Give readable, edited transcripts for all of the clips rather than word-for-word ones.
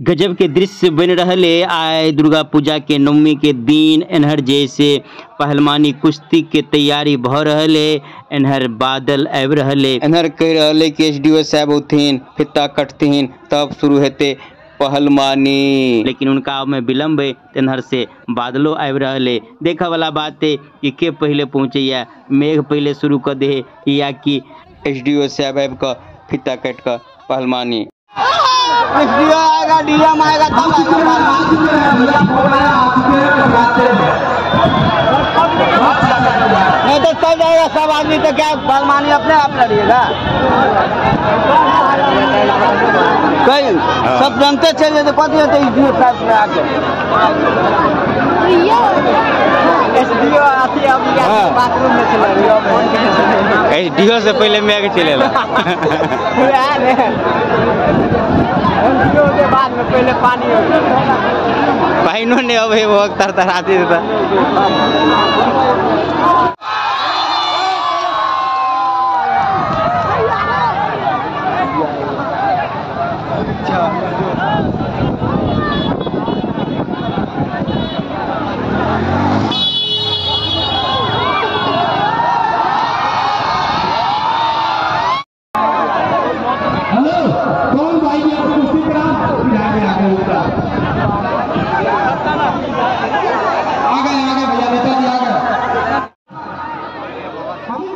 गजब के दृश्य बन रहा आय दुर्गा पूजा के नवमी के दिन। एनहर जैसे पहलवानी कुश्ती के तैयारी भ रहा, एनहर बादल आबि रहल, एनहर कह रहा कि एसडीओ साहब औथिन फित्ता कटथिन तब शुरू हेतै पहलवानी, लेकिन उनका में विलम्ब है एनहर से बादलो आबि रहल। देखे वाला बात है कि के पहले पहुँचैया, मेघ पहले शुरू कर दे या कि एसडीओ साहब आबि कऽ फित्ता काटि कऽ पहलवानी। एसडीओ आएगा, डीएम आएगा तब नहीं तो चल जाएगा सब आदमी, तो क्या पहलवानी अपने आप लड़िएगा? कहीं सब जनते चल जाते, कथी होते एसडीओ साहब से आके एसडीओ आती है बाथरूम में चला एसडीओ से पहले मेघ चले के बाद में पहले पानी पानियो नहीं अबे वो तरतराती था।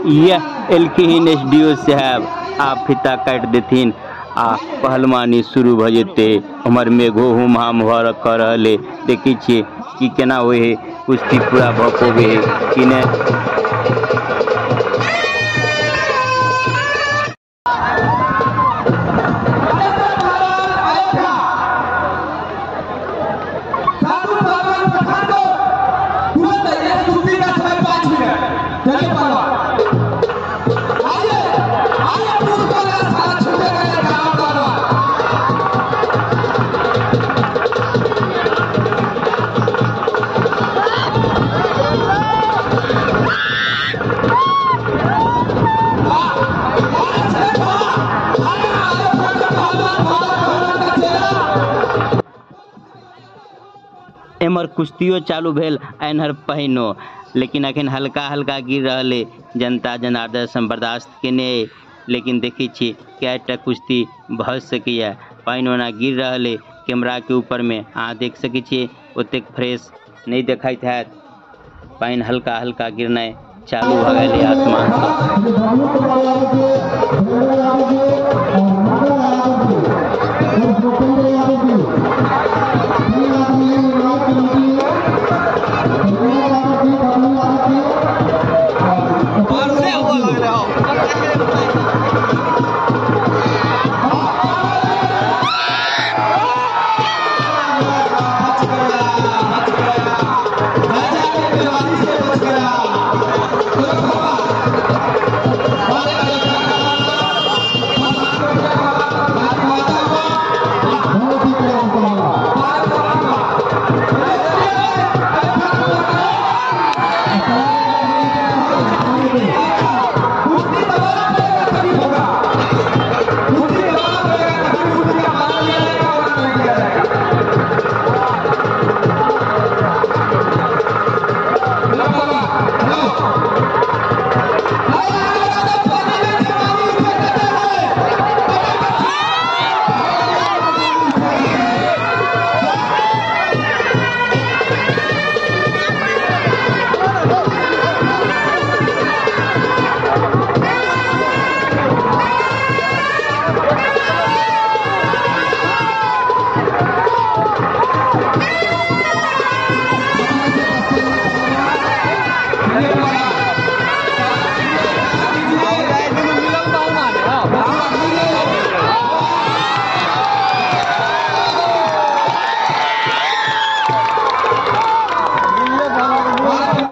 यह एलखिन एसडीओ साहब आप फिता काटि देथिन आ पहलवानी शुरू भ जेतै। हमर मेघो हुम हाम कर रहल, देखै छियै कि केना होइ है, कुश्ती पूरा भ पबै है कि नहि। एमहर कुश्तियो चालू भेल एनहर पहिनो, लेकिन अखन हल्का हल्का गिर रहल है। जनता जनार्दन से बर्दाश्त केने, लेकिन देखै छी कएटा कुश्ती भऽ सकैए। पानि ओना गिर रहल है कैमरा के ऊपर में, अहाँ देख सकै छियै ओतेक फ्रेश नहीं देखाइत हैत। पानि हल्का हल्का गिरनाइ चालू भऽ गेल आसमान से।